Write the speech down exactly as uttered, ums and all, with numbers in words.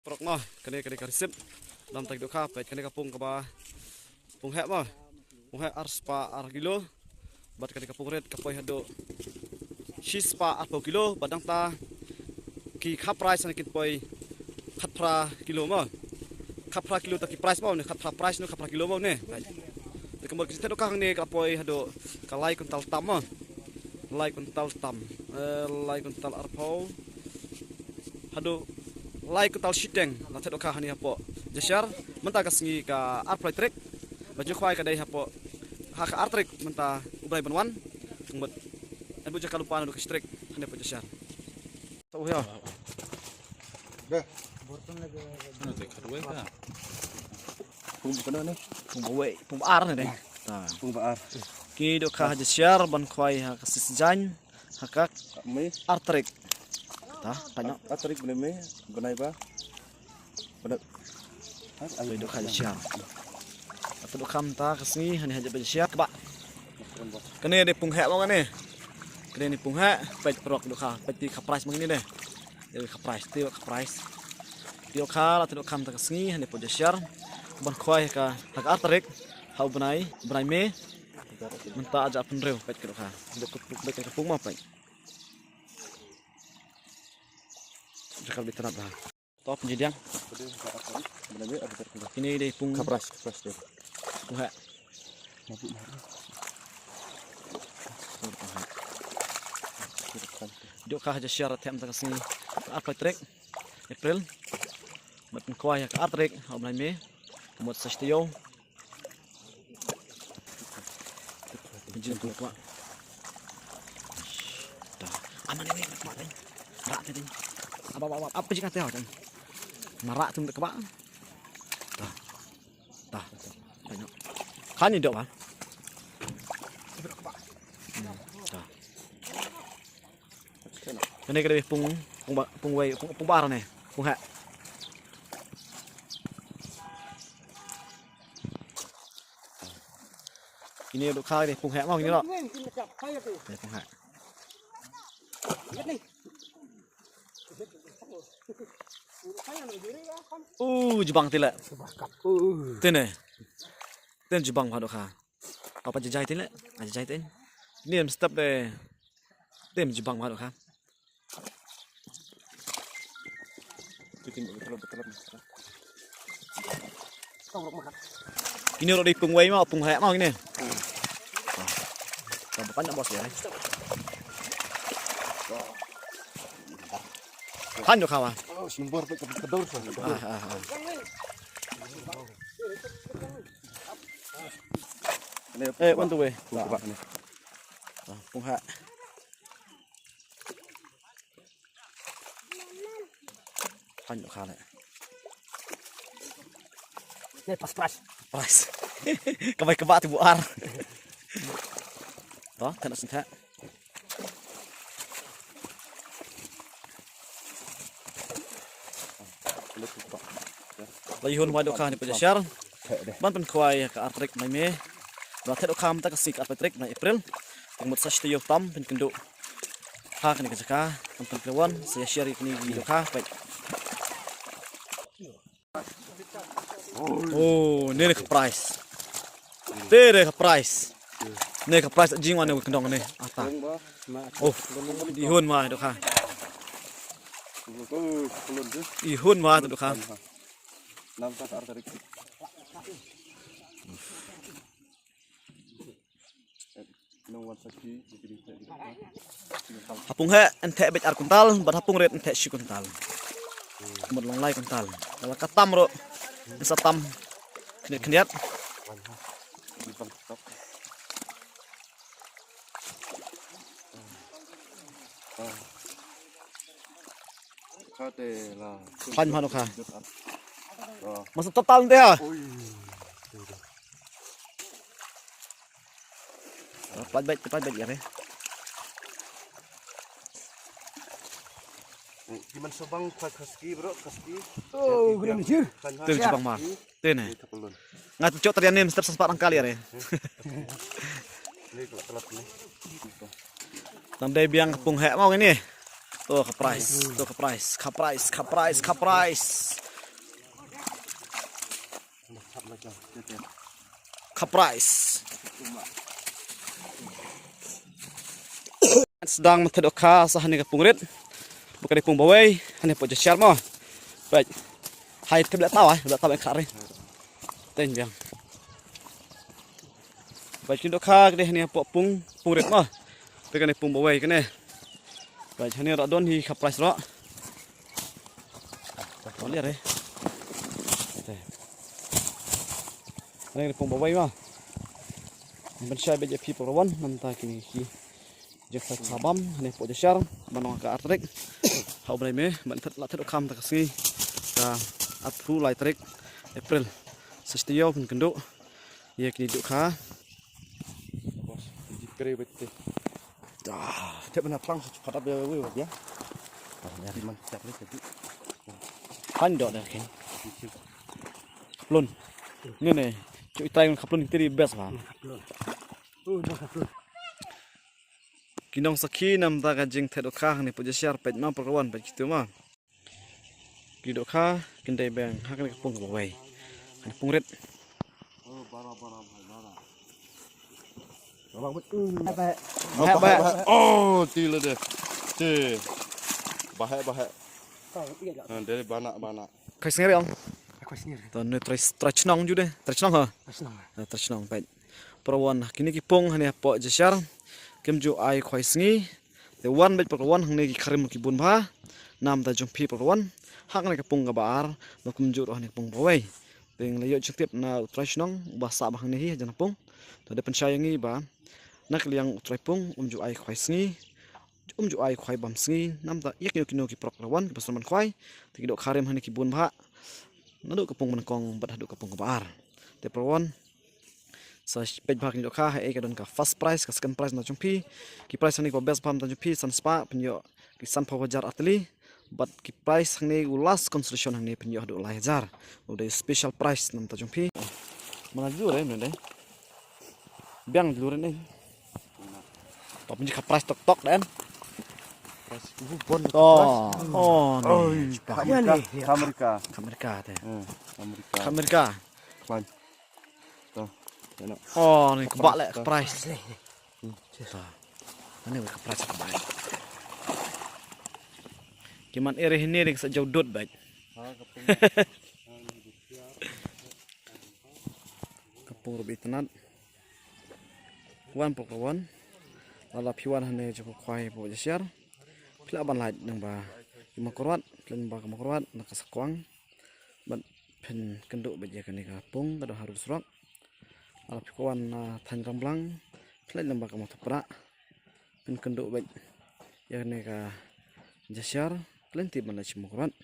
Prok mo, kane kane ka receipt. Dam tang dohkha, peit kane ka pung kaba pung heh mo. Pung heh ar spah ar kilo. Bad kane ka pung rit ka poi haduh shi spah arphew kilo, bad nangta ki kha price ne kin poi khatphra kilo mo. Khatphra kilo ta ki price mo ne, khatphra price ne, khatphra kilo mo ne. Te ka mut ki jingteh dohkha hangne ka poi haduh ka lai kuntal tam mo. Lai kuntal tam. Eh, lai kuntal arphew. Haduh lai kuntal shiteng la teh dohkha hangne hapoh Jashiar. Mynta ka sngi ka arphew tarik. Ba ju khwai ka dei hapoh ha ka ar tarik mynta u Brai ban wan. Mut en bu jaka lupa haduh ka shi tarik hangne hapoh Jashiar. Tau ya. Pung ba kano ne? Pung ba wei, pung ba ar ne dei. Ta. Pung ba ar. Ki dohkha ha Jashiar ban khwai ha ka sisjain ha ka Me? Ar tarik. Ta, tanya. Ar tarik bnai Me, bnai ba. Bnai. Ki dohkha ha Jashiar. Ata dohkha mynta ka sngi hangne ha Jashiar kaba. Kane dei pung heh mo kane. Kane ni pung heh, peit prok dohkha, peit ti ka price mo kane dei. Ïa ka price, te ka price. Te ka la te ka mynta ka sngi hangne hapoh Jashiar. Ban khwai ka, ha ka ar tarik ha u bnai, bnai Me. Mynta aja pynriew peit ka dohkha. Dok ka pung, peit ka pung ma peit. Jakal bi tnat ha. To pynjidiang. Kini dei pung. Ka price, ka price dei. Pung heh. Dohkha ha Jashiar te mynta ka sngi arphew tarik April. Bad pynkhwai ha ka ar tarik ha u bnai Me. Ka mut sa shi taïew. Pynjin pung kwah. Ta. Ama ne ne kwah dei. Rak te dei. Ap ap ap ap pynjin ka te dei. Marak tum kwah. Ta. Ta. Kan ni dok ba. Ta. Kane ka dei pung, pung ba, pung wei, pung, pung ba ar ne, pung heh. Kine dohkha dei pung heh mo kine doh. Dei pung heh. Uh, jubang tila. Tene. Ten jubang ba dohkha. Apa jajai tin le? Ah, jajai tin. Ni em step de. Tem jibang ma dohkha. Kini ruh dei pung wei ma, pung heh ma kini. Ka bukan nak bos ya. Kan dohkha ma. Oh, simbor pe kedor sa. Ah, ah, ah. Eh, wan tu wei. Pung heh. Kan dohkha le. Ni pas pras. Pras. Ka bai ka ba tu bu ar. To, kan sngkha. La ïoh wai dohkha ni pa Jashiar. Ban pynkhwai ka ar tarik bnai May. Ba theh dohkha mynta ka sngi ka ar tarik bnai April. Tang mut sa shi taïew tam pynkynduh. Ha kane ka jaka. Tam pynkhwai wan sa ïa share ïa kane ka dohkha. Peit. Oh, ne ne ka price. Te ne ka price. Ne ka price jingwan ne ka dong ne. Ata. Oh, di hun ma dohkha. Di hun ma dohkha. Ha pung heh yn theh beit ar kuntal, bad ha pung rit yn theh shi kuntal. Mut long lai kuntal. Lada ka tam ruh yn sa tam khyndiat khyndiat. Khan ma dohkha. Masa total nte ha. Plat bait, plat bait ya re. Di man sobang khaski bro, khaski. Oh, green sir. Te jibang ma. Te ne. Nga tu chok tarian nem step sa spat rangkal ya re. Tam dei biang ka pung heh mo kini. To ka price, to ka price, ka price, ka price, ka price. Ka prize. Sdang mynta dohkha sa hangne ka pung rit. Bad kane pung bawei hangne hapoh jashiar mo. Bad hai te bla taw ai, bla taw ai kha re. Ten biang. Bad kine dohkha kane hangne hapoh pung, pung rit mo. Bad kane pung bawei kane. Bad hangne ruh don hi ka prize ruh. Ong ïa re. Te. Hangne pung bawei mo. Ban shai bad ïa phi para wan namta kine ki jingkhlaiñ khlabam hangne hapoh jashiar ban long ka ar tarik. Ha u bnai May ban thet la thet u kham ta ka sngi ka arphew lai tarik April. Sa sdang ïa pynkynduh ïa kine dohkha. Te bana plang sa chupa da be we wa dia. Di man tap le tadi. Kan do da ken. Plun. Ne ne. Chu i trai ka plun tiri best ba. Ki nongsakhi namta ka jingthet dohkha hangne hapoh jashiar peit ma para wan peit kitu ma. Ki dohkha kin dei beng ha kane ka pung kaba wei. Kane pung rit. Bahek, bahek. Oh, ti la de. Ti. Bahek, bahek. Ha, dari banak, banak. Kai sngeri ong. Kai sngeri. Ton ne trai trai chnong ju de. Trai chnong ha. Trai chnong. Ha, trai chnong peit. Para wan kine ki pung hangne hapoh jashiar. Kim ju ai khwai sngi. Te wan bad para wan hangne ki kharim ki bun bha. Namta jong phi para wan. Ha kane ka pung kaba ar. Ba kum ju ruh hangne ka pung ba wei. Te ngi la ïoh jingtip na u trai chnong ba sah ba hangne hi ha jan pung. To da pynshai ïa ngi ba na ka liang u trai pung um ju ai khwai sngi. Um ju ai khwai bam sngi. Namta ïa kino kino ki prok rawan ki ba sdang ban khwai. Te ki dohkha rim hangne ki bun bha. Naduh ka pung ba nyngkong bad haduh ka pung kaba ar. Te para wan. Sa peit bha kine dohkha ha ei ka don ka first prize, ka second prize na jong phi. Ki prize hangne kaba best bha na jong phi san spah pynïoh ki sanphew hajar artylli. Bad ki prize hangne u last consolation hangne pynïoh haduh lai hajar. U dei special prize namta jong phi. Mana jlu re ne dei. Biang jlu re ne. Pap ni ka prize tok tok den. Prize ku bon. Oh, oh, ne. Oi, Amerika. Amerika. Amerika te. Hmm, Amerika. Amerika. Klan. To. Tengok. Oh, ni kebak leh ka prize. Hmm. To. Ani ka prize kebak. Ki man eri hini ring sa jauh dut bad. Ha, ka pung. Ka pung rubi tenat. Wan pok wan. Lada phi wan hangne jong ka khwai pok jashiar. Phi lah ban lait nang ba ki makrwat, phi lah nang ba ka makrwat na ka sakwang. Bad phin kynduh bad ïa kane ka pung ka dang harum surok. Ala phi wan na thaiñ Rangblang phi leit lem ba ka Mawthaprah. Phin kynduh bad ïa kane ka jashiar phi leit tip ban leit sha Mawkyrwat.